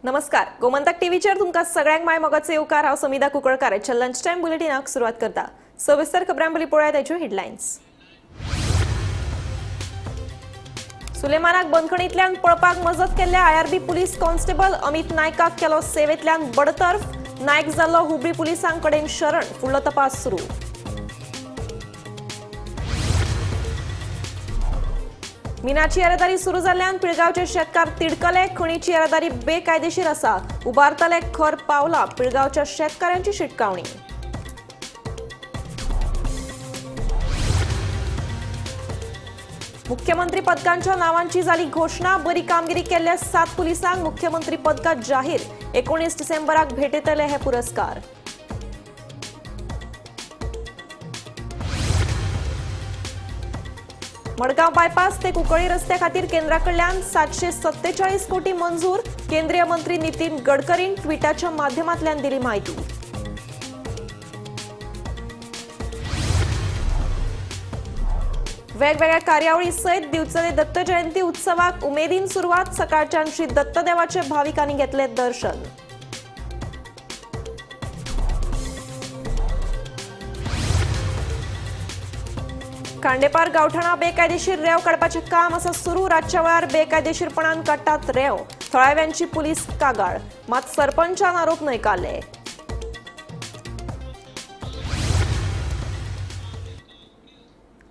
नमस्कार, गोमंतक टीव्हीचेर तुमकां सगळ्यांक माय मोगाचो येवकार. हांव समिधा कुंकळकार. आयच्या लंच टायम बुलेटिनाक सुरवात करता. सविस्तर खबरां पयलीं पळोवया ताच्यो हेडलायन्स. सुलेमानाक बंदखणींतल्यान पळपाक मजत केल्ल्या आयआरबी पुलीस कॉन्स्टेबल अमित नायकाक केलो सेवेंतल्यान बडतर्फ. नायक जाल्लो हुबळी पुलिसां कडेन शरण. फुडलो तपास सुरू. मिनाची येरादारी सुरू जाल्ल्यान पिळगांवचे शेतकार तिडकले. खणीची येरादारी बेकायदेशीर आसा, उबारतले खर पावलां. पिळगांवच्या शेतकारांची शिटकावणी. मुख्यमंत्री पदकांच्या नावांची झाली घोषणा. बरी कामगिरी केल्ल्या 7 पुलिसांक मुख्यमंत्री पदकां जाहीर. 19 डिसेंबराक भेटयतले हे पुरस्कार. मडगांव बायपास ते कुंकळी रस्त्या खातीर केंद्रा कडल्यान 747 कोटी मंजूर. केंद्रीय मंत्री नितीन गडकरीन ट्विटाच्या माध्यमांतल्यान दिली म्हायती. वेगवेगळ्या कार्यावळी सयत दिवचले दत्त जयंती उत्सवाक उमेदीन सुरवात. सकाळच्यान श्री दत्तदेवाचे भाविकांनी घेतले दर्शन. खांडेपार गावठाणा बेकायदेशीर रेंव काडपाचें काम आसा सुरू. रातच्या वेळार बेकायदेशीरपणान काडटात रेंव. थळाव्यांची पुलीस कागाळ, मात सरपंचान आरोप न्हयकारले.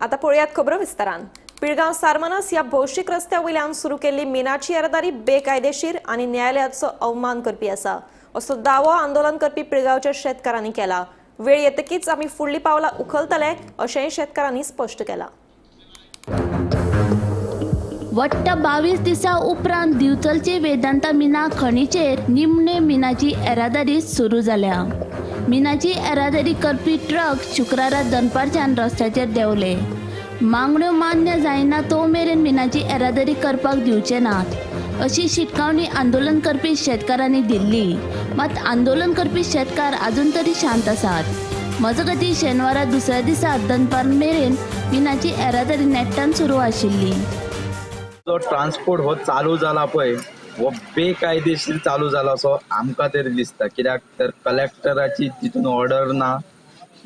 आता पळोवयात खबरो विस्तारान. पिळगांव सारमनस ह्या भौशीक रस्त्या वयल्यान सुरू केल्ली मिनाची येरादारी बेकायदेशीर आनी न्यायालयाचो अवमान करपी आसा, असो दावो आंदोलन करपी पिळगांवच्या शेतकारांनी केला. वेळ येतकीच आमी फुडली पावलां उखलतले अशेंय शेतकारांनी स्पश्ट केलां. वट्ट 22 दिसां उपरांत दिवचलचे वेदांता मिना खणीचेर निमणे मिनाची येरादारी सुरू जाल्या. मिनाची येरादारी करपी ट्रक शुक्रारा दनपारच्यान रस्त्याचेर देंवले. मागण्यो मान्य जायना तो मेरेन मिनाची येरादारी करपाक दिवचे नात अशी शिटकावणी आंदोलन करपी शेतकारांनी दिल्ली. मात आंदोलन करपी शेतकार अजून तरी शांत आसात. मजगतीं शेनवारा दुसऱ्या दिसा दनपार मेरेन मिनाची येरादारी नेट्टान सुरू आशिल्ली. जो ट्रान्सपोर्ट हो चालू जाला पळय हो बेकायदेशीर चालू जाला असो आमकां तरी दिसता. कित्याक तर कलेक्टराची तितून ऑर्डर ना,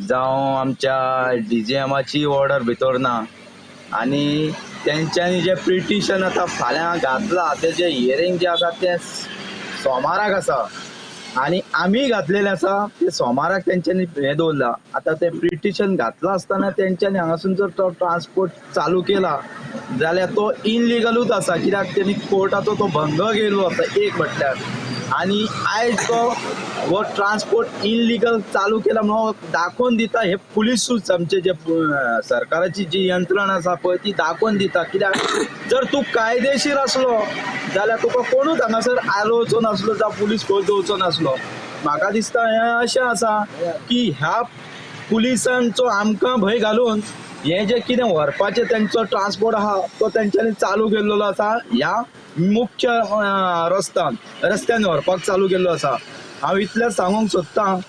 जावं आमच्या डीजीएमाची ऑर्डर भितर ना, आनी तेंच्यांनी जें पिटिशन आतां फाल्यां घातलां तेजें हियरींग जें आसा तें सोमाराक आसा आनी आमी घातलेलें आसा तें सोमाराक तेंच्यांनी हें दवरलां. आतां तें पिटिशन घातलां आसतना तेंच्यांनी हांगासून जर तो ट्रान्सपोर्ट चालू केला जाल्यार तो इनलिगलूच आसा. कित्याक तेणी कोर्टाचो तो भंग केल्लो आसा एक म्हटल्यार, आनी आयज तो हो ट्रान्सपोर्ट इनलिगल चालू केला म्हणून दाखोवन दिता. हे पुलिसूच आमचे जे सरकाराची जी यंत्रणा आसा पळय ती दाखोवन दिता. कित्याक जर तूं कायदेशीर आसलो जाल्यार तुका कोणूच हांगासर आलो वचो नासलो जावं पुलीस फौज दवरचो नासलो. म्हाका दिसता हें अशें आसा की ह्या पुलिसांचो आमकां भंय घालून हें जें कितें व्हरपाचें तेंचो ट्रान्सपोर्ट आहा तो तेंच्यांनी चालू केल्लो आसा. ह्या मुख्य रस्त्यान व्हरपाक चालू केल्लो आसा. हांव इतलें सांगूंक सोदतां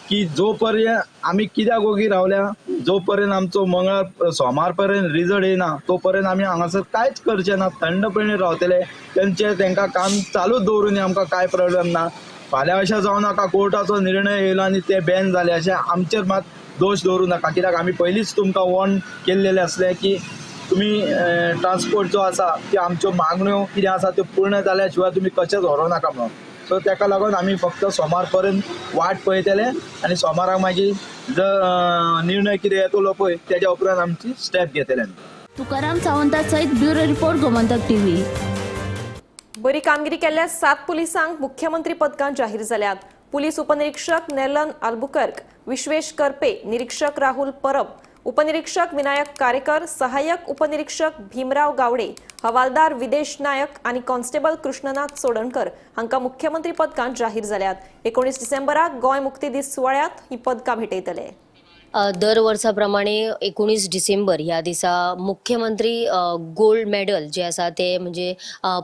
की जो पर्यंत आमी कित्याक ओगी रावल्या, जो पर्यंत आमचो मंगळार सोमार पर्यंत रिजल्ट येयना तो पर्यंत आमी हांगासर कांयच करचे ना, थंडपणे रावतले. तेंचे तेंकां काम चालूच दवरूनी, आमकां कांय प्रॉब्लम ना. फाल्यां अशें जावं नाका कोर्टाचो निर्णय येयलो आनी ते बॅन जाले अशें आमचेर मात दोश दवरूं नाका. कित्याक आमी पयलींच तुमकां वॉर्न केल्लेलें आसलें की तुमी ट्रान्सपोर्ट जो आसा त्यो आमच्यो मागण्यो कितें आसा त्यो पूर्ण जाल्या शिवाय तुमी कशेंच व्हरूं नाका म्हणून. सो तेका लागून आमी फक्त सोमार पर्यंत वाट पळयतले आनी सोमाराक मागीर जर निर्णय कितें येतलो पळय तेज्या उपरांत आमची स्टेप घेतले. तुकाराम सावंता सयत ब्युरो रिपोर्ट, गोमंतक टीव्ही. बरी कामगिरी केल्ल्या 7 पुलिसांक मुख्यमंत्री पदकां जाहीर जाल्यात. पुलीस उपनिरीक्षक नेलन आल्बुकर्क, विश्वेश करपे, निरीक्षक राहुल परब, उपनिरीक्षक विनायक कारेकर, सहाय्यक उपनिरीक्षक भीमराव गावडे, हवालदार विदेश नायक आनी कॉन्स्टेबल कृष्णनाथ चोडणकर हांकां मुख्यमंत्री पदकां जाहीर जाल्यात. 19 डिसेंबराक गोंय मुक्ती दीस सुवाळ्यांत ही पदकां भेटयतले. दर वर्सा प्रमाणे 19 डिसेंबर ह्या दिसा मुख्यमंत्री गोल्ड मेडल जे आसा ते म्हणजे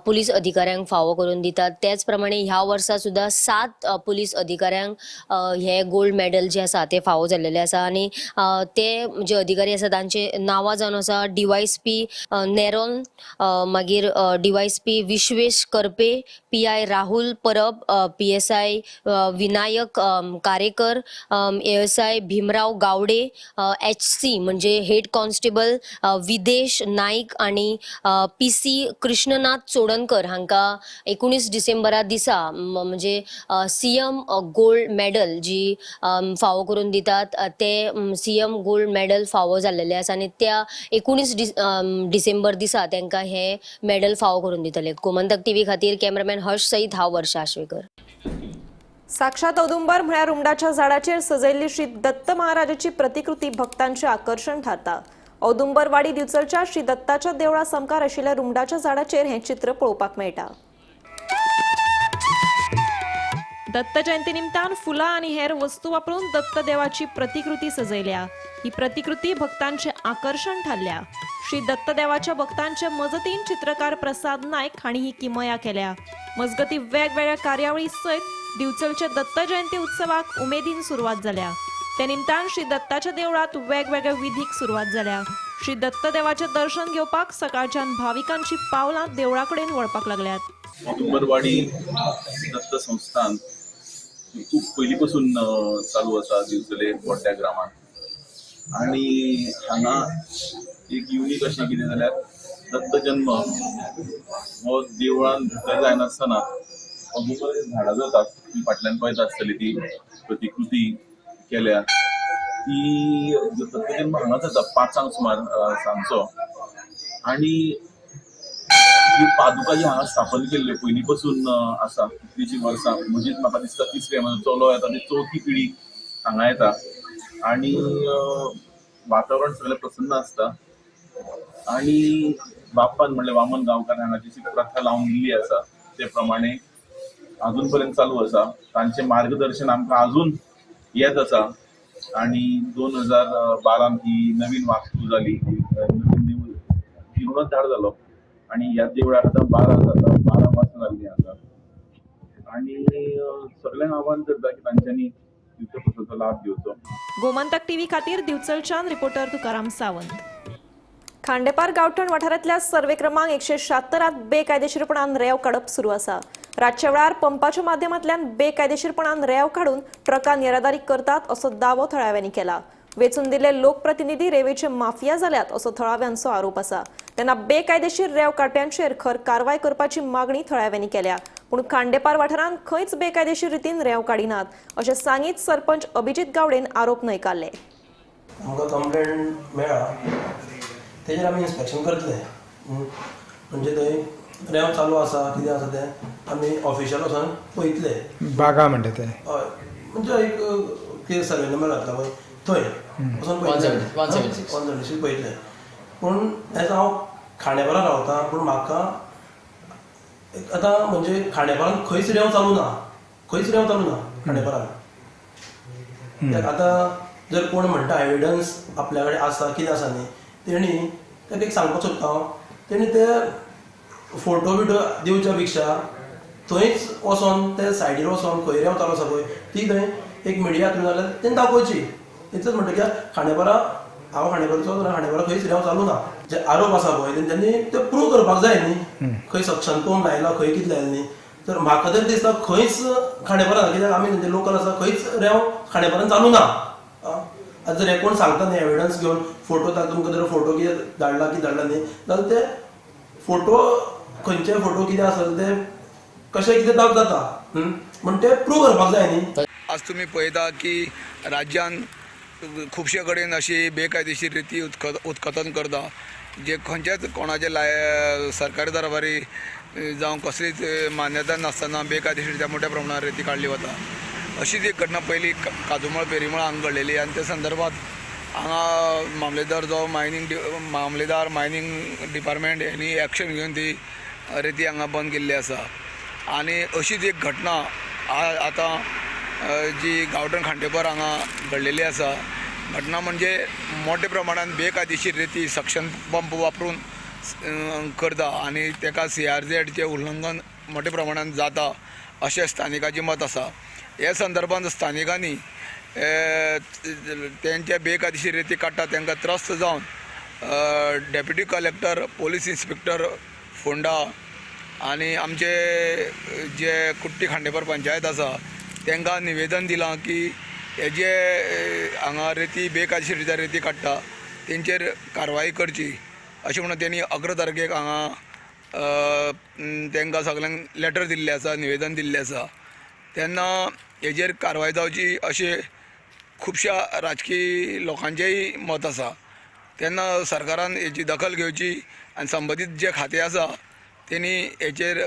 पुलीस अधिकाऱ्यांक फावो करून दितात. त्याच प्रमाणे ह्या वर्सा सुद्दां 7 पुलीस अधिकाऱ्यांक हे गोल्ड मेडल जे आसा ते फावो जाल्लेले आसा. आनी ते जे अधिकारी आसा तांचे नांवां जावन आसा DYSP Neron, मागीर DYSP Vishwesh Karpe, PI Rahul Parab, PSI Vinayak Karekar, ASI Bhimrao Gawade, HC म्हणजे हेड कॉन्स्टेबल विदेश नाईक आणि PC Krishnanath Chodankar हांकां 19 डिसेंबरा दिसा म्हणजे CM gold medal जी फावो करून दितात ते CM gold medal फावो जाल्लेले आसा. आनी त्या 19 डिसेंबर दिसा तांकां हे मेडल फावो करून दितले. गोमंतक टीव्ही खातीर कॅमेरामॅन हर्ष सहित हांव वर्षा आश्वेकर. साक्षात औदुंबर म्हळ्यार रुमडाच्या झाडाचेर सजयल्ली श्री दत्त महाराजाची प्रतिकृती भक्तांचे आकर्षण थारता. औदुंबरवाडी दिवचलच्या श्री दत्ताच्या देवळा सामकार आशिल्ल्या रुमडाच्या झाडाचेर हें चित्र पळोवपाक मेळटा. दत्त जयंती निमतान फुलां आनी हेर वस्तू वापरून दत्तदेवाची प्रतिकृती सजयल्या. ही प्रतिकृती भक्तांचे आकर्षण थारल्या. श्री दत्तदेवाच्या भक्तांच्या मजतीन चित्रकार प्रसाद नायक हांणी ही किमया केल्या. मजगती वेगवेगळ्या कार्यावळी सयत दिवचलच्या दत्त जयंती उत्सवाक उमेदीन सुरवात जाल्या. ते निमतान श्री दत्ताच्या देवळात वेगवेगळ्या विधीक सुरवात जाल्या. श्री दत्तदेवाचें दर्शन घेवपाक सकाळच्यान भाविकांची पावलां देवळा कडेन वळपाक लागल्यात. औदुंबरवाडी दत्त संस्थान खूब पयलीं पासून चालू आसा दिवचले बोड्ड्या ग्रामांत. आनी हांगा एक युनीक अशें कितें जाल्यार दत्त जन्म हो देवळान भितर जायनासतना औदुंबर झाडां जातात ती फाटल्यान पळयता आसतली ती प्रतिकृती केल्या ती दत्त जन्म हांगा जाता 5 सुमार सांजचो. आनी ही पादुका जी हांगा स्थापन केल्ल्यो पयलीं पासून आसा कितलींशीं वर्सां, म्हणजेच म्हाका दिसता तिसरें म्हजो चलो येता ती चवथी पिढी हांगा येता. आनी वातावरण सगळें प्रसन्न आसता. आनी बाप्पान म्हणल्यार वामन गांवकार हांगा जी प्रथा लावन दिल्ली आसा ते प्रमाणे अजून पर्यंत चालू आसा. तांचें मार्गदर्शन आमकां अजून येत आसा. आनी 2012 ही नवीन वास्तू जाली, नवीन देवूळ जीर्णोद्धार जालो आनी ह्या देवळाक आतां 12 जाता, 12 वर्सां जाल्लीं आसा. आनी सगळ्यांक आव्हान करता की तांच्यांनी दिवचो लाभ घेवचो. गोमंतक टीव्ही खातीर दिवचलच्यान रिपोर्टर तुकाराम सावंत. खांडेपार गावठण वाठारांतल्या सर्वे क्रमांक 176 बेकायदेशीरपणान रेंव काडप सुरू आसा. रातच्या वेळार पंपाच्या माध्यमांतल्यान बेकायदेशीरपणान रेंव काडून ट्रकान येरादारी करतात असो दावो थळाव्यांनी केला. वेचून दिल्ले लोकप्रतिनिधी रेंवेचे माफिया जाल्यात असो थळाव्यांचो आरोप आसा. तेन्ना बेकायदेशीर रेंव काडप्यांचेर खर कारवाय करपाची मागणी थळाव्यांनी केल्या. पूण खांडेपार वाठारांत खंयच बेकायदेशीर रितीन रेंव काडिनात अशें सांगीत सरपंच अभिजीत गावडेन आरोप न्हयकारले. आमकां कंप्लेन मेळ्ळा तेजेर आमी इन्स्पेक्शन करतले. म्हणजे थंय रेंव चालू आसा कितें आसा तें आमी ऑफिशियल वचोन पळयतले. बागा म्हणटा ते हय, म्हणजे एक कितें सर्वे नंबर घातला पळय थंय वचोन पळयतले, 176 पळयतले. पूण एज हांव खांडेपारा रावता, पूण म्हाका आतां म्हणजे खांडेपारान खंयच रेंव चालू ना, खंयच रेंव चालू ना खांडेपारान. आतां जर कोण म्हणटा एविडन्स आपल्या कडेन आसा कितें आसा न्ही, तेणी ताका एक सांगपाक सोदता हांव, तेणी ते फोटो बिटो दिवच्या पेक्षा थंयच वचोन ते सायडीर वचोन खंय रेंव चालू आसा पळय ती थंय एक मिडिया थ्रू जाल्यार तेणी दाखोवची. इतलेंच म्हणटा कित्याक खांडेपारा हांव खांडेपारचो, खांडेपारा खंयच रेंव चालू ना. जे आरोप आसा पळय तेंच्यांनी ते प्रूव करपाक जाय न्ही, खंय सक्शन पंप लायला खंय कितें लायला न्ही. तर म्हाका तरी दिसता खंयच खांडेपारान, कित्याक आमी तेंचे लोकल आसा, खंयच रेंव खांडेपारान चालू ना. आतां जर हे कोण सांगता न्ही एविडन्स घेवन फोटो, तुमकां जर फोटो कितें धाडला कितें धाडला न्ही जाल्यार ते फोटो खंयचे फोटो कितें आसा ते कशें कितें दाख जाता म्हण ते प्रूव करपाक जाय न्ही. आज तुमी पळयता की राज्यान खुबशे कडेन अशी बेकायदेशीर रिती उत्खनन करता, जे खंयच्याच कोणाचे सरकारी दरबारी जावं कसलीच मान्यता नासतना बेकायदेशीर मोठ्या प्रमाणात रेती काडली वता. अशीच एक घटना पयली काजूमळ पेरीमळ हांगा घडलेली आनी त्या संदर्भात हांगा मामलेदार जावं मामलेदार मायनींग डिपार्टमेंट हेणी एक्शन घेवन ती रेती हांगा बंद केल्ली आसा. आनी अशीच एक घटना आतां जी गांवठण खांडेपार हांगा घडलेली आसा, घटना म्हणजे मोठ्या प्रमाणात बेकायदेशीर रेती सक्शन पंप वापरून करता आनी ताका CRZचें उल्लंघन मोठ्या प्रमाणात जाता अशें स्थानिकाचें मत आसा. हे संदर्भात स्थानिकांनी तेंचे बेकायदेशीर रेती काडटा तांकां त्रस्त जावन deputy collector, police inspector Ponda आनी आमचे जे कुट्टी खांडेपार पंचायत आसा तांकां निवेदन दिलां की हे जे हांगा रेती बेकायदेशीर रित्या रेती काडटा तेंचेर कारवाई करची अशें म्हणून तेणी 11 तारखेक हांगा तांकां सगल्यांक लेटर दिल्लें आसा, निवेदन दिल्लें आसा. तेन्ना हेजेर कारवाय जावची अशें खुबश्या राजकीय लोकांचेंय मत आसा. तेन्ना सरकारान हेची दखल घेवची आनी संबंदीत जे खातें आसा तेणी हेचेर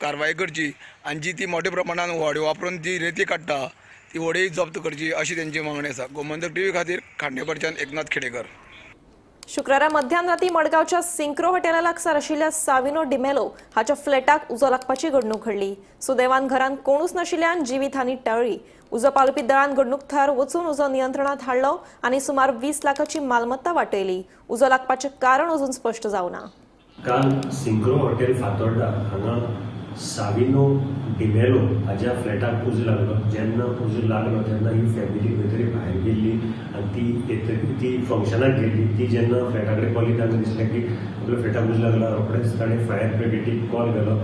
कारवाय करची आनी जी ती मोठ्या प्रमाणान व्हडें वापरून जी रेती काडटा ती व्हडीय जप्त करची अशी तेंची मागणी आसा. गोमंतक टीव्ही खातीर खांडेपारच्यान एकनाथ खेडेकर. शुक्रारा मध्यानराती मडगांवच्या सिंक्रो हॉटेला लागसार आशिल्ल्या साविनो डिमेलो हाच्या फ्लॅटाक उजो लागपाची घडणूक घडली. सुदैवान घरांत कोणूच नाशिल्ल्यान जिवीत हानी टळ्ळी. उजो पालोवपी दळान घडणूक थळार वचून उजो नियंत्रणात हाडलो आनी सुमार 20 लाखाची मालमत्ता वाटयली. उजो लागपाचें कारण अजून स्पश्ट जावना. काल सिंक्रो हॉटेल फातोर्डा हांगा साविनो डिमेलो हाज्या फ्लॅटाक उजो लागलो. जेन्ना उजो लागलो तेन्ना ही फॅमिली खंय तरी भायर गेल्ली आनी ती येतकीर ती फंक्शनाक गेल्ली. ती जेन्ना फ्लॅटा कडेन पावली तांकां दिसलें की आपल्या फ्लॅटाक उजो लागला. रोखडेच ताणें फायर ब्रिगेडीक कॉल केलो.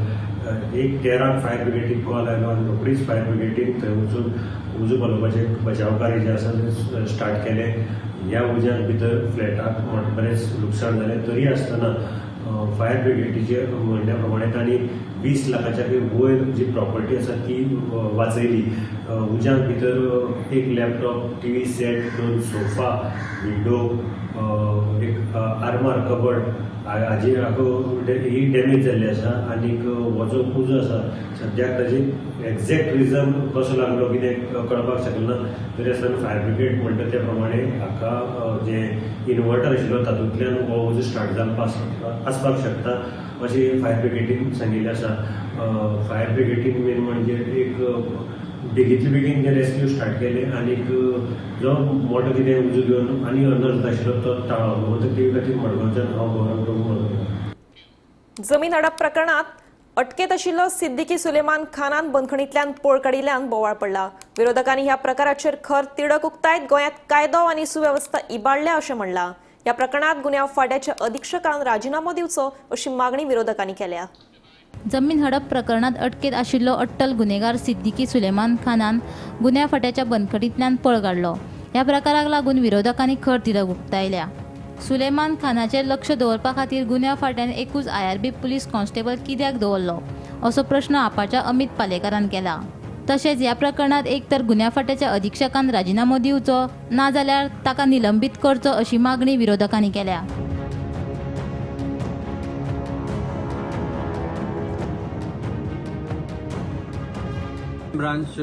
1:13 फायर ब्रिगेडीक कॉल आयलो आनी रोखडीच फायर ब्रिगेडीन थंय वचून उजो पालोवपाचें बचाव कार्य जें आसा तें स्टार्ट केलें. ह्या उज्यान भितर फ्लॅटाक बरेंच लुकसाण जालें. तरी आसतना फायर ब्रिगेडीचे म्हणण्या प्रमाणे तांणी 20 लाखाच्या वयर जी प्रॉपर्टी आसा ती वाचयली. उज्यान भितर एक laptop, TV set, 2 sofa, window, एक आर्मार कबड हाजी ही डॅमेज जाल्ली आसा. आनीक हो जो उजो आसा सद्याक ताजी एग्जॅक्ट रिजन कसो लागलो कितें कळपाक शकलें ना. तरी आसतना फायर ब्रिगेड म्हणटा त्या प्रमाणे हाका जे इन्वर्टर आशिल्लो तातूंतल्यान हो उजो स्टार्ट जावपाक आसपाक शकता अशें फायर ब्रिगेडीन सांगिल्लें आसा. फायर ब्रिगेडीन मेन म्हणजे एक बेगींतले बेगीन जे रेस्क्यू स्टार्ट केले आनीक जो मोटो कितें उजो घेवन आनी अनर्थ आशिल्लो तो टाळ्ळो. गोमंतक टीव्ही खातीर मडगांवच्यान हांव गौरव प्रभू मडगांवकार. जमीन हडप प्रकरणात अटकेत आशिल्लो सिद्दीकी सुलेमान खानान बंदखणींतल्यान पळ काडिल्ल्यान बोवाळ पडला. विरोधकांनी ह्या प्रकाराचेर खर तिडक उक्तायत गोंयांत कायदो आनी सुवेवस्था इबाडल्या अशें म्हणलां. ह्या प्रकरणात गुन्यांव फांट्याच्या अधिक्षकान राजिनामो दिवचो अशी मागणी विरोधकांनी केल्या. जमीन हडप प्रकरणात अटकेत आशिल्लो अट्टल गुन्हेगार सिद्दीकी सुलेमान खानान गुन्यांव फांट्याच्या बंदखणींतल्यान पळ काडलो. ह्या प्रकाराक लागून विरोधकांनी खर तिडक उक्तायल्या. सुलेमान खानाचेर लक्ष दवरपा खातीर गुन्यांव फांट्यान एकूच IRB police constable कित्याक दवरलो असो प्रश्न आपाच्या अमित पालेकारान केला. तशेंच ह्या प्रकरणात एक तर गुन्यांव फांट्याच्या अधिक्षकान राजिनामो दिवचो नाजाल्यार ताका निलंबीत करचो अशी मागणी विरोधकांनी केल्या. ब्रांच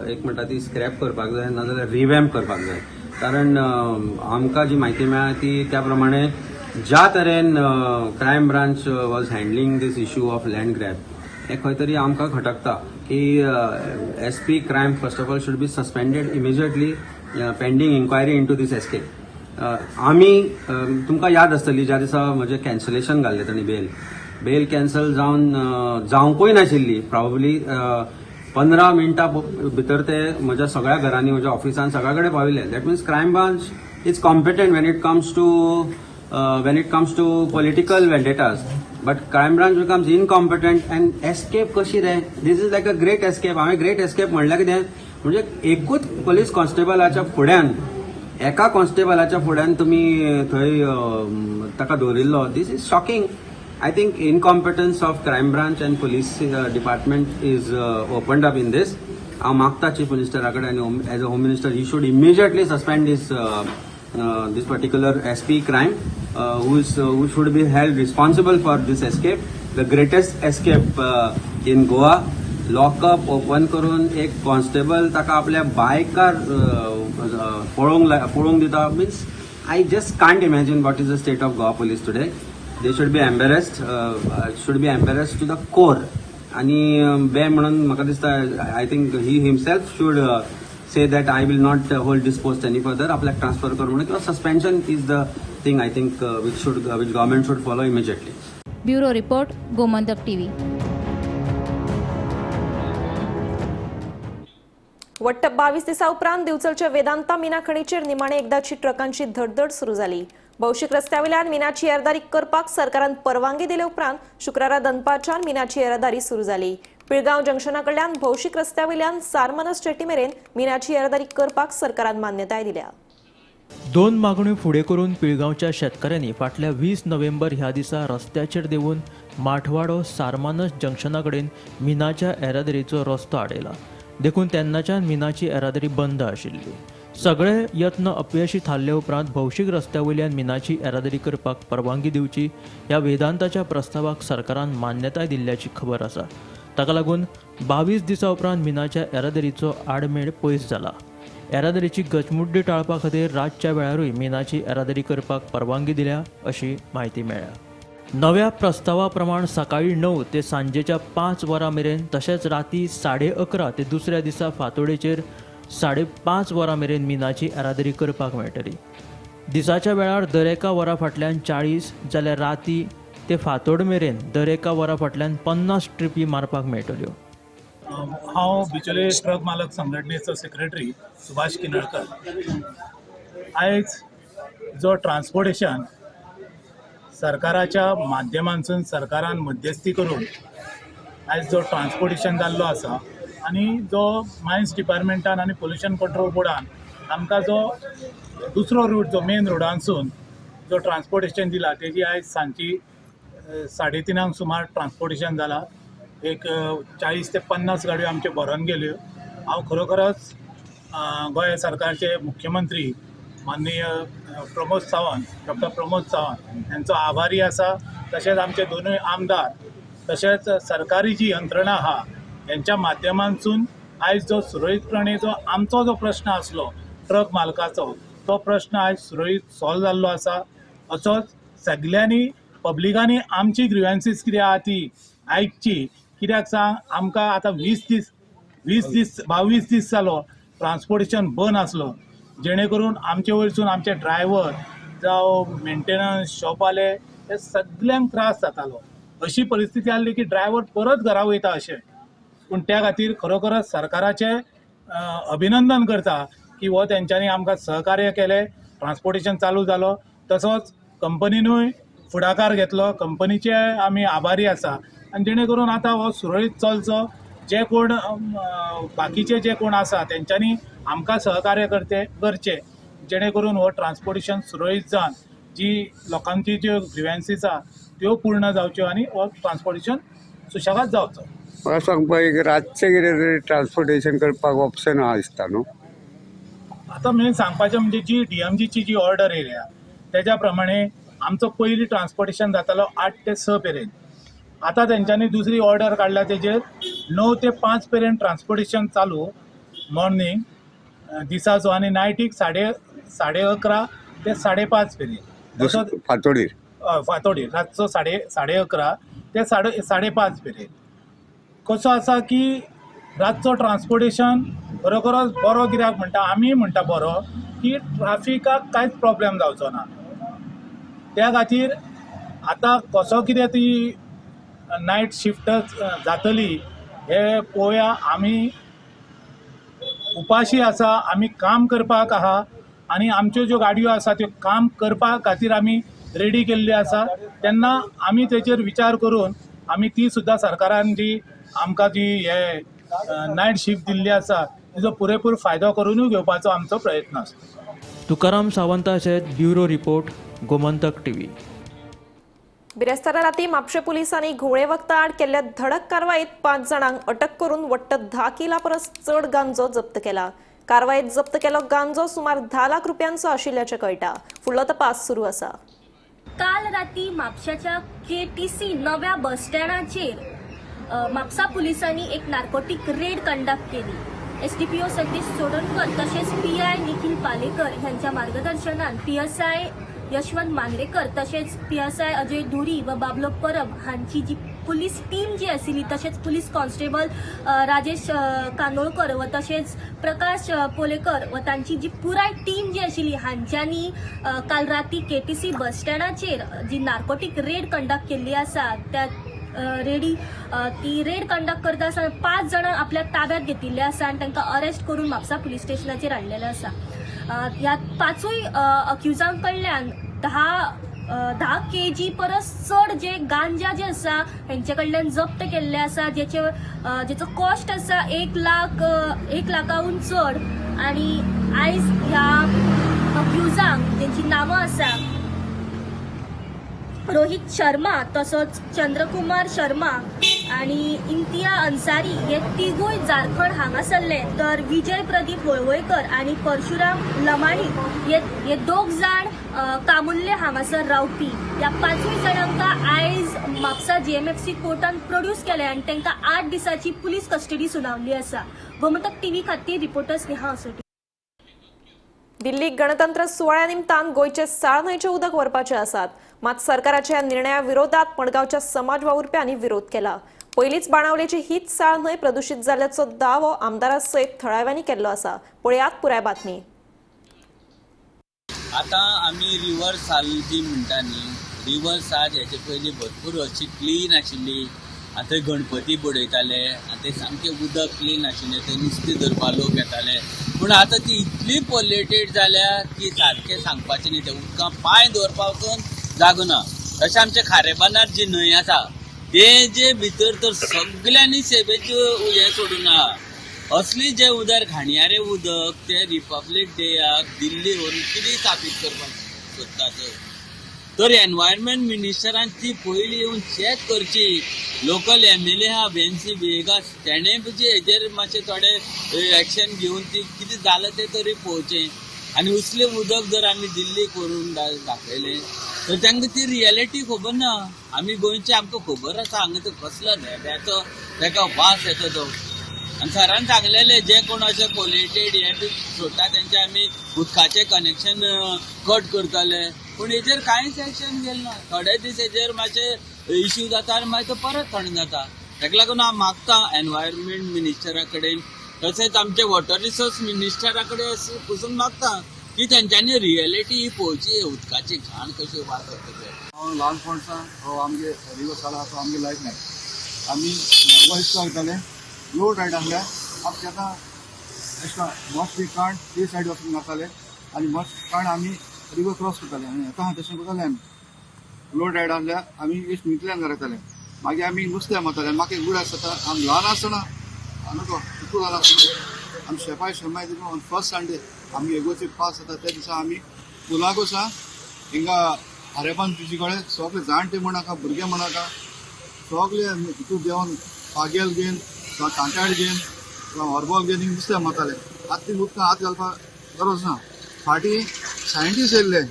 एक म्हणटा ती स्क्रॅप करपाक जाय नाजाल्यार रिवॅम्प करपाक जाय. कारण आमकां जी म्हायती मेळ्ळा ती त्या प्रमाणे ज्या तरेन crime branch was handling this issue of land grab हें खंय तरी आमकां खटकता की SP crime first of all should be suspended immediately pending inquiry into this escape. आमी तुमकां याद आसतली ज्या दिसा म्हजें कॅन्सलेशन घाल्लें तांणी बेल कॅन्सल जावन जावंकूय नाशिल्ली प्रॉबली 15 मिनटां भितर ते म्हज्या सगळ्या घरांनी म्हज्या ऑफिसान सगळ्या कडेन पाविल्ले. That means crime branch is competent when it comes to political vendettas, but crime branch becomes incompetent and escape कशी रे. This is like a great escape. हांवें ग्रेट एस्केप म्हणल्यार कितें म्हणजे एकूच पोलीस कॉन्स्टेबलाच्या फुड्यान एका कॉन्स्टेबलाच्या फुड्यान तुमी थंय ताका दवरिल्लो. This is shocking. I think incompetence of crime branch and police department is opened up in this. हांव मागता चीफ मिनिस्टरा कडेन आनी as a home minister he should immediately suspend this this particular SP crime who should be held responsible for this escape, the greatest escape in Goa. Lockup open करून एक constable ताका आपल्या बायकार पळोवंक दिता means I just can't imagine what is the state of Goa police today. They should be embarrassed, should be embarrassed to the core. आनी बे म्हणून म्हाका दिसता I think he himself should say that I will not hold this post any further, आपल्याक transfer कर म्हणून, किंवा suspension is the thing I think which government should follow immediately. Bureau report, Gomantak TV. वट्ट 22 दिसा उपरांत दिवचलच्या वेदांता मिना खणीचेर निमाणे एकदाची ट्रकांची धडधड सुरू जाली. भौशीक रस्त्यावेल्यान मिनाची येरादारी करपाक सरकारान परवानगी दिले उपरांत शुक्रारा दनपारच्यान मिनाची येरादारी सुरू जाली. पिळगांव जंक्शना कडल्यान भौशीक रस्त्यावेल्यान सारमनस चेटी मेरेन मिनाची येरादारी करपाक सरकारान मान्यताय दिल्या. दोन मागण्यो फुडें करून पिळगांवच्या शेतकऱ्यांनी फाटल्या 20 नोव्हेंबर ह्या दिसा रस्त्याचेर देंवून माठवाडो सारमानस जंक्शना कडेन मिनाच्या येरादारीचो रस्तो आडयला. देखून तेन्नाच्यान मिनाची येरादारी बंद आशिल्ली. सगळे यत्न अपयशी थारले उपरांत भौशीक रस्त्या वयल्यान मिनाची येरादारी करपाक परवानगी दिवची ह्या वेदांताच्या प्रस्तावाक सरकारान मान्यताय दिल्ल्याची खबर आसा. ताका लागून 22 दिसां उपरांत मिनाच्या येरादारीचो आडमेळ पयस जाला. येरादारीची गचमुड्डी टाळपा खातीर रातच्या वेळारूय मिनाची येरादारी करपाक परवानगी दिल्या अशी म्हायती मेळ्ळ्या. नव्या प्रस्तावा प्रमाण सकाळी 9 ते सांजेच्या 5 वरां मेरेन तशेंच राती 11:30 ते दुसऱ्या दिसा फांतोडेचेर 5:30 वरां मेरेन मिनाची येरादारी करपाक मेळटली. दिसाच्या वेळार दरेका वरा फाटल्यान 40 जाल्यार राती ते फांतोड मेरेन दरेका वरा फाटल्यान 50 ट्रिपी मारपाक मेळटल्यो. हांव बिचोले ट्रक मालक संघटनेचो सेक्रेटरी सुभाष किनळकर. आयज जो ट्रान्सपोर्टेशन सरकाराच्या माध्यमांतसून सरकारान मध्यस्थी करून आयज जो ट्रान्सपोर्टेशन जाल्लो आसा आनी जो मायन्स डिपार्टमेंटान आनी पोल्युशन कंट्रोल बोर्डान आमकां जो दुसरो रूट जो मेन रोडांसून जो ट्रान्सपोर्टेशन दिला तेजी आयज सांजची 3:30 सुमार ट्रान्सपोर्टेशन जाला. एक 40 ते 50 गाडयो आमच्यो भरून गेल्यो. हांव खरोखरच गोंय सरकारचे मुख्यमंत्री माननीय प्रमोद सावंत, डॉक्टर प्रमोद सावंत यांचो आभारी आसा. तशेंच आमचे दोनूय आमदार तशेंच सरकारी जी यंत्रणा आहा यांच्या माध्यमांतसून आयज जो सुरळीतपणे जो आमचो जो प्रश्न आसलो ट्रक मालकाचो तो प्रश्न आयज सुरळीत सॉल्व जाल्लो आसा. असोच सगल्यांनी पब्लिकांनी आमची ग्रिव्हन्सीस कितें आहा ती आयकची. कित्याक सांग, आमकां आतां 20 दीस 22 दीस जालो ट्रान्सपोर्टेशन बंद आसलो, जेणे करून आमचे वयरसून आमचे ड्रायव्हर जावं मेंटेनन्स शॉपवाले हे सगल्यांक त्रास जातालो. अशी परिस्थिती आसली की ड्रायव्हर परत घरा वयता अशें. पूण त्या खातीर खरोखरच सरकाराचें अभिनंदन करता की हो तेंच्यांनी आमकां सहकार्य केलें, ट्रान्सपोर्टेशन चालू जालो. तसोच कंपनीनूय फुडाकार घेतलो, कंपनीचे आमी आभारी आसा. आनी जेणे करून आतां हो सुरळीत चलचो. जे कोण बाकीचे जे कोण आसा तेंच्यांनी आमकां सहकार्य करचें, जेणे करून हो ट्रान्सपोर्टेशन सुरळीत जावन जी लोकांची ज्यो ग्रिव्हन्सीस आहा त्यो पूर्ण जावच्यो आनी हो ट्रान्सपोर्टेशन सुशेगाद जावचो. म्हाका सांगपा एक रातचें कितें तरी ट्रान्सपोर्टेशन करपाक ऑप्शन आहा दिसता न्हू. आतां मेन सांगपाचें म्हणजे जी DMGची जी ऑर्डर येयल्या तेज्या प्रमाणे आमचो पयलीं ट्रान्सपोर्टेशन जातालो 8 ते 6 मेरेन. आतां तेंच्यांनी दुसरी ऑर्डर काडल्या तेजेर 9 ते 5 मेरेन ट्रान्सपोर्टेशन चालू मॉर्निंग दिसाचो आनी नायटीक 11:30 ते 5:30 मेरेन. फांतोडीर, फांतोडीर रातचो 11:30 ते 5:30 मेरेन. कसो आसा की रातचो ट्रान्सपोर्टेशन खरोखरच बरो कित्याक म्हणटा आमी म्हणटा बरो की ट्राफिकाक कांयच प्रॉब्लेम जावचो ना. त्या खातीर आतां कसो कितें ती नायट शिफ्टच जातली हे पळोवया. आमी उपाशी आसा, आमी काम करपाक आहा आनी आमच्यो ज्यो गाडयो आसा त्यो काम करपा खातीर आमी रेडी केल्ल्यो आसा. तेन्ना आमी तेचेर विचार करून आमी ती सुद्दां सरकारान जी आमकां जी हे नायट शिफ्ट दिल्ली आसा तिजो पुरेपूर फायदो करूनूय घेवपाचो आमचो प्रयत्न आसता. तुकाराम सावंता, ब्युरो रिपोर्ट, गोमंतक टीव्ही. बिरेस्तारा राती म्हापशें पुलिसांनी घुंवळे वखदां आड केल्ल्या धडक कारवायेत 5 जाणांक अटक करून वट्ट 10 किला परस चड गांजो जप्त केला. कारवायेत जप्त केलो गांजो सुमार 10 लाख रुपयांचो आशिल्ल्याचें कळटा. फुडलो तपास सुरू आसा. काल राती म्हापशाच्या KTC नव्या बस स्टँडाचेर म्हापसा पुलिसांनी एक नार्कोटीक रेड कंडक्ट केली. SDPO Satish Chodankar तशेंच PI Nikhil Palekar ह्यांच्या मार्गदर्शनान PSI Yashwant Mandrekar तशेंच PSI Ajay धुरी व बाबलो परब हांची जी पुलीस टीम जी आशिल्ली तशेंच पुलीस कॉन्स्टेबल राजेश कांदोळकर व तशेंच प्रकाश पोलेकर व तांची जी पुराय टीम जी आशिल्ली हांच्यांनी काल राती केटीसी बस स्टँडाचेर जी नार्कोटीक रेड कंडक्ट केल्ली आसा त्या रेडी ती रेड कंडक्ट करता आसतना 5 जाणां आपल्या ताब्यात घेतिल्ले आसा आनी तांकां अरेस्ट करून म्हापसा पुलीस स्टेशनाचेर हाडलेले आसा. ह्या 5 अक्युजां कडल्यान 10 केजी परस चड जे गांजा जे आसा हेंचे कडल्यान जप्त केल्ले आसा, जेचो कॉस्ट आसा 1 लाखाहून चड. आनी आयज ह्या अक्युजांक जेंची नांवां आसा रोहित शर्मा तसोच चंद्रकुमार शर्मा आनी इम्तिया अन्सारी हे तिगूय झारखंड हांगासरले, तर विजय प्रदीप वळवयकर आनी परशुराम लमाणी हे 2 जाण कामुल्ले हांगासर रावपी. ह्या 5 जाणांक आयज म्हापसा जीएमएफसी कोर्टान प्रोड्यूस केले आनी तांकां 8 दिसांची पुलीस कस्टडी सुनावली आसा. गोमंतक टीव्ही खातीर रिपोर्टर स्नेहा असोटी. दिल्लीक गणतंत्र सुवाळ्या निमतान गोंयचे साळ न्हंयचें उदक व्हरपाचे आसात, मात सरकाराच्या निर्णया विरोधात मडगांवच्या समाज वावुरप्यांनी विरोध केला. पयलींच बाणावलेची हीच साळ न्हंय प्रदूषित जाल्ल्याचो दावो आमदारा सयत थळाव्यांनी केल्लो आसा. पळयात पुराय बातमी. आतां आमी रिवर साल जी म्हणटा न्ही, रिवर साल हेचे पयलीं भरपूर अशी क्लीन आशिल्ली. आतां गणपती बुडयताले आनी ते सामकें उदक क्लीन आशिल्लें, थंय नुस्तें धरपा लोक येताले. पूण आतां ती इतली पोल्युटेड जाल्या की सारकें सांगपाचें न्ही, त्या उदकां पांय दवरपा वचून जागो ना. तशें आमच्या खारेबानार जी न्हंय आसा ते जे भितर तर सगल्यांनी सेवेज हें सोडून ना. असली जे उदक घाणयारें उदक ते रिपब्लीक डेयाक दिल्ली व्हरून कितें साबीत करपाक सोदतात. तर एनवायरमेंट मिनिस्टरान ती पयलीं येवन चॅक करची. लोकल एमएलए आहा वेन्सी वेगास, तेणें म्हणजे हेजेर मातशें थोडे एक्शन घेवन ती कितें जालां तें तरी पळोवचें. आनी उसलें उदक जर आमी दिल्लीक व्हरून दाखयलें तर तांकां ती रियलिटी खबर ना. आमी गोंयचे आमकां खबर आसा हांगा तो कसलो रेब्याचो ताका वास येता तो. आनी सरान सांगलेलें जे कोण अशे पोल्युटेड हे बी सोडटा तेंचे आमी उदकाचें कनेक्शन कट करतले. पूण हेजेर कांयच एक्शन घेतलें ना. थोडे दीस हेजेर मातशे इश्यू जाता आनी मागीर तो परत थंड जाता. ताका लागून हांव मागता एनवायरमेंट मिनिस्टरा कडेन तशेंच आमचे वॉटर रिसोर्स मिनिस्टरा कडेन पसून मागता की तेंच्यांनी रियलिटी ही पळोवची, उदकाची घाण कशी वास येता ते. हांव ल्हानपणसान हो आमगे रिवर साला आसा आमगे लायफ नाही. आमी मडगांव इस्कोला वयताले, लोड रायड आसल्या आमचे आतां एशें मस्ट बी काण ते सायड वचून घालताले आनी मस्ट काण आमी रिवर क्रॉस करताले. आनी येता तशें करताले आमी. लोड रायड आसल्या आमी इश्ट मितल्यान घरा येताले. मागीर आमी नुस्तें मारताले. म्हाका एक उडास जाता, आमी ल्हान आसतना नको इतू जालां आसतना आमी शेपाय शेमाय दिवन फर्स्ट संडे आमगे एगोची पास जाता त्या दिसा आमी पुलाक वचा हिंगा खारेपान बिची कडेन सगळे जाणटे म्हणाका भुरगे म्हणाका सगळे हितू घेवन पागेल घेवन जावं कांट्यार घेवन जावं हॉर्बॉल घेवन हिंग नुस्तें मारताले. आतां ती उदकां हात घालपाक गरज ना. फाटीं सायंटिस्ट येयल्ले,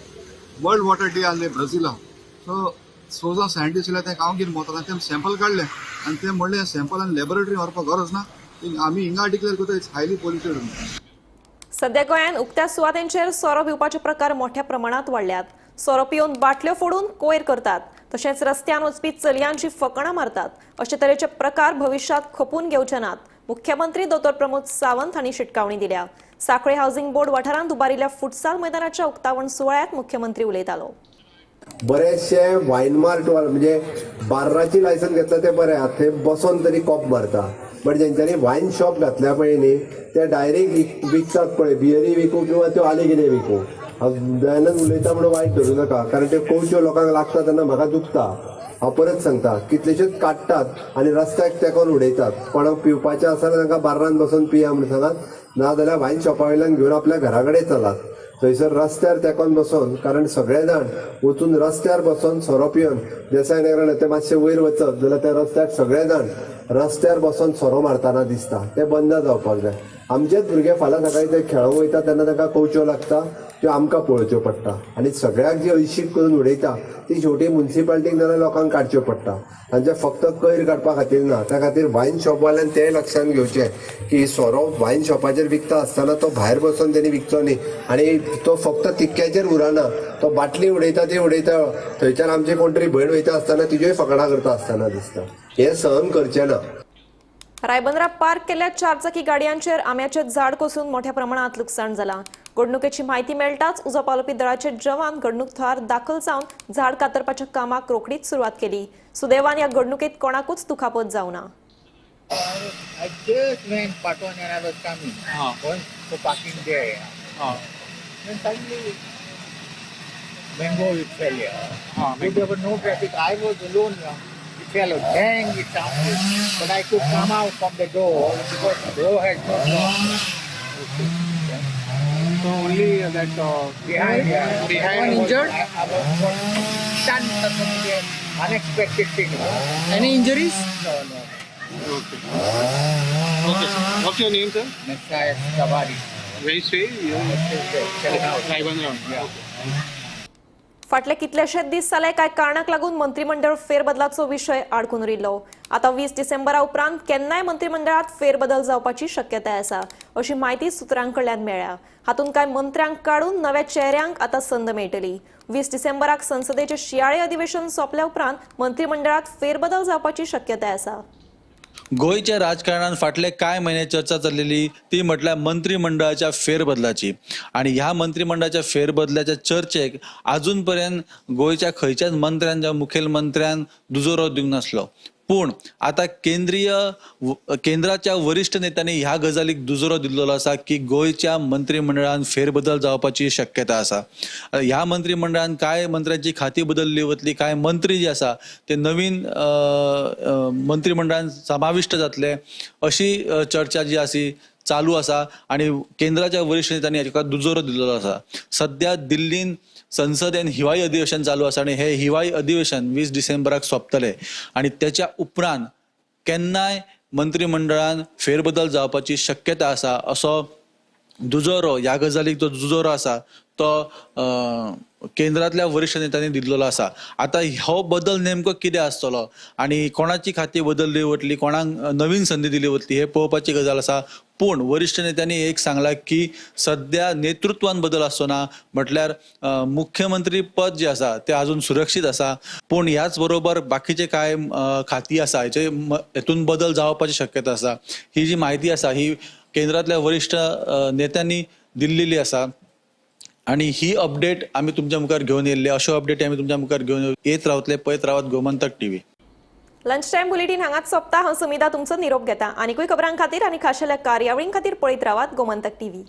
वर्ल्ड वॉटर डे आहले ब्राझिला, सो सो जावं सायंटिस्ट येयले ते हांव घेवन भोंवताले, ते सॅम्पल काडले आनी ते म्हणलें सॅम्पल आनी लॅबोरेटरी व्हरपाक गरज ना, आमी हिंगा डिक्लेअर करता it's highly polluted. सध्या गोंयांत उक्त्या सुवातेंचेर सोरो पिवपाचे प्रकार मोठ्या प्रमाणात वाडल्यात. सोरो पिवन बाटल्यो फोडून कोयर करतात, तशेंच रस्त्यान वचपी चलयांची फकणां मारतात. अशे तरेचे प्रकार भविश्यांत खपून घेवचे नात, मुख्यमंत्री दोतोर प्रमोद सावंत हांणी शिटकावणी दिल्या. सांखळे हावसिंग बोर्ड वाठारांत उबारिल्ल्या फुटसाल मैदानाच्या उक्तावण सुवाळ्यात मुख्यमंत्री उलयतालो. बरेचशे वायन मार्ट म्हणजे बार्राची लायसन घेतला ते बरें आहा, थंय बसोन तरी कॉप मारता. बट जेंच्यांनी वायन शॉप घातल्या पळय न्ही ते डायरेक्ट विकतात पळय, बियरी विकूं किंवा त्यो आनी कितें विकूं. हांव दयानंद उलयता म्हणून वायट धरूं नाका, कारण त्यो कोवच्यो लोकांक लागता तेन्ना म्हाका दुखता. हांव परत सांगता, कितलेशेच काडटात आनी रस्त्याक तेकोन उडयतात. कोणाक पिवपाचें आसा जाल्यार तांकां बार्रान बसून पिया म्हणून सांगात, नाजाल्यार वायन शॉपा वयल्यान घेवन आपल्या घरा कडेन चलात. थंयसर रस्त्यार तेकोन बसोन, कारण सगळे जाण वचून रस्त्यार बसोन सोरो पिवन देसाय नगरान ते मातशे वयर वचत जाल्यार त्या रस्त्यार सगळे जाण रस्त्यार बसोन सोरो मारतना दिसता. ते बंद जावपाक जाय. आमचेच भुरगे फाल्यां सकाळी ते खेळोंक वयता तेन्ना तांकां कोवच्यो लागता, त्यो आमकां पळोवच्यो पडटा आनी सगळ्याक जी हळशीक करून उडयता ती शेवटी मुन्सिपाल्टीक नाजाल्यार लोकांक काडच्यो पडटा. तांचे फक्त कोयर काडपा खातीर ना, त्या खातीर वायन शॉपवाल्यान तें लक्षांत घेवचें की सोरो वायन शॉपाचेर विकता आसतना तो भायर बसून तेणी विकचो न्ही आनी तो फक्त तिक्क्याचेर उरना, तो बाटली उडयता ती उडयता, थंयच्यान आमची कोण तरी भयण वयता आसतना तिज्योय फकणां करता आसतना दिसता. हें सहन करचें ना. रायबंदरा पार्क केल्ल्या चारचाकी गाडयांचेर आंब्याचें झाड कोसळून मोठ्या प्रमाणात लुकसाण जालां. घडणुकेची म्हायती मेळटाच उजो पालोवपी दळाचे जवान घडणूक थळार दाखल जावन झाड कातरपाच्या कामाक रोखडीच सुरवात केली. सुदैवान ह्या घडणुकेत कोणाकूच दुखापत जावना. I just went Paton and I was coming. Going for parking there. Then suddenly mango it fell here. There was no traffic. I was alone. It fell. Bang! It sounded. But I could come out from the door because the door had not locked. Okay. So only that behind, yeah. Behind injured? I was stunned. Unexpected thing. Any injuries? No, no. Okay. Okay, sir. What's your name, sir? Messiah Kavari. Where you stay? Raibandar. Yeah. फाटले कितलेशेच दीस जाले कांय कारणाक लागून मंत्रिमंडळ फेरबदलाचो विशय आडकून उरिल्लो. आतां 20 डिसेंबरा उपरांत केन्नाय मंत्रिमंडळात फेरबदल जावपाची शक्यताय आसा अशी म्हायती सुत्रां कडल्यान मेळ्ळ्या. हातूंत कांय मंत्र्यांक काडून नव्या चेहऱ्यांक आतां संद मेळटली. 20 डिसेंबराक संसदेचें शियाळे अधिवेशन सोंपल्या उपरांत मंत्रिमंडळात फेरबदल जावपाची शक्यताय आसा. गोंयच्या राजकारणात फाटले कांय म्हयने चर्चा चल्लेली ती म्हटल्यार मंत्रिमंडळाच्या फेरबदलाची आनी ह्या मंत्रिमंडळाच्या फेरबदलाच्या चर्चेक अजून पर्यंत गोंयच्या खंयच्याच मंत्र्यान जावं मुखेलमंत्र्यान दुजोरो दिवंक नासलो. पूण आतां केंद्राच्या वरिश्ठ नेत्यांनी ह्या गजालीक दुजोरो दिल्लो आसा की गोंयच्या मंत्रिमंडळान फेरबदल जावपाची शक्यता आसा. ह्या मंत्रिमंडळान कांय मंत्र्यांची खाती बदलली वतली, कांय मंत्री जे आसा ते नवीन मंत्रिमंडळान समाविश्ट जातले अशी चर्चा जी आसी चालू आसा आनी केंद्राच्या वरिश्ठ नेत्यांनी हाका दुजोरो दिल्लो आसा. सद्या दिल्लीन संसदेन हिवाळी अधिवेशन चालू आसा आनी हे हिवाळी अधिवेशन 20 डिसेंबराक सोंपतले आनी त्याच्या उपरांत केन्नाय मंत्रिमंडळान फेरबदल जावपाची शक्यता आसा असो दुजोरो ह्या गजालीक जो दुजोरो आसा तो केंद्रांतल्या वरिश्ठ नेत्यांनी दिल्लो आसा. आतां हो बदल नेमको कितें आसतलो आनी कोणाची खाती बदलली वतली, कोणाक नवीन संदी दिली वतली हे पळोवपाची गजाल आसा. पूण वरिश्ठ नेत्यांनी एक सांगलां की सद्या नेतृत्वान बदल आसचो ना, म्हटल्यार मुख्यमंत्री पद जें आसा तें अजून सुरक्षीत आसा, पूण ह्याच बरोबर बाकीचे कांय खाती आसा हेचे हेतून बदल जावपाची शक्यता आसा. ही जी म्हायती आसा ही केंद्रांतल्या वरिश्ठ नेत्यांनी दिल्लेली आसा आनी ही अपडेट आमी तुमच्या मुखार घेवन येयल्ले. अश्यो अपडेट आमी तुमच्या मुखार घेवन येत रावतले. पळयत रावात Gomantak TV. Lunch time bulletin हांगाच सोंपता. हांव सुमिता तुमचो निरोप घेता. आनीकूय खबरां खातीर आनी खाशेल्या कार्यावळीं खातीर पळयत रावात गोमंतक टीव्ही.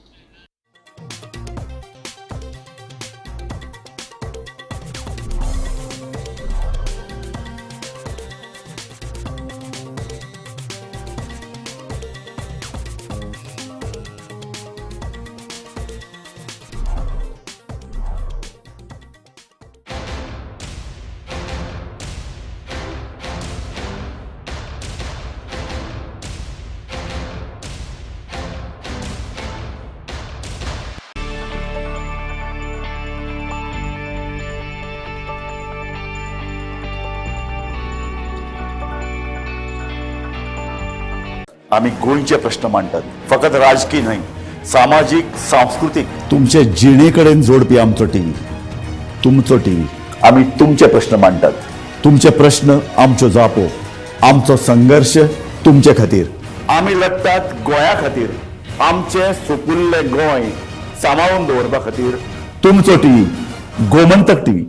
आमी गोंयचे प्रश्न मांडटात, फकत राजकीय न्हय, सामाजीक, सांस्कृतीक, तुमचे जिणे कडेन जोडपी आमचो टीव्ही, तुमचो टीव्ही. आमी तुमचे प्रश्न मांडटात, तुमचे प्रश्न आमच्यो जापो, आमचो संघर्श तुमचे खातीर. आमी लढटात गोंया खातीर, आमचें सुपुल्लें गोंय सांबाळून दवरपा खातीर. तुमचो टीव्ही, गोमंतक टीव्ही.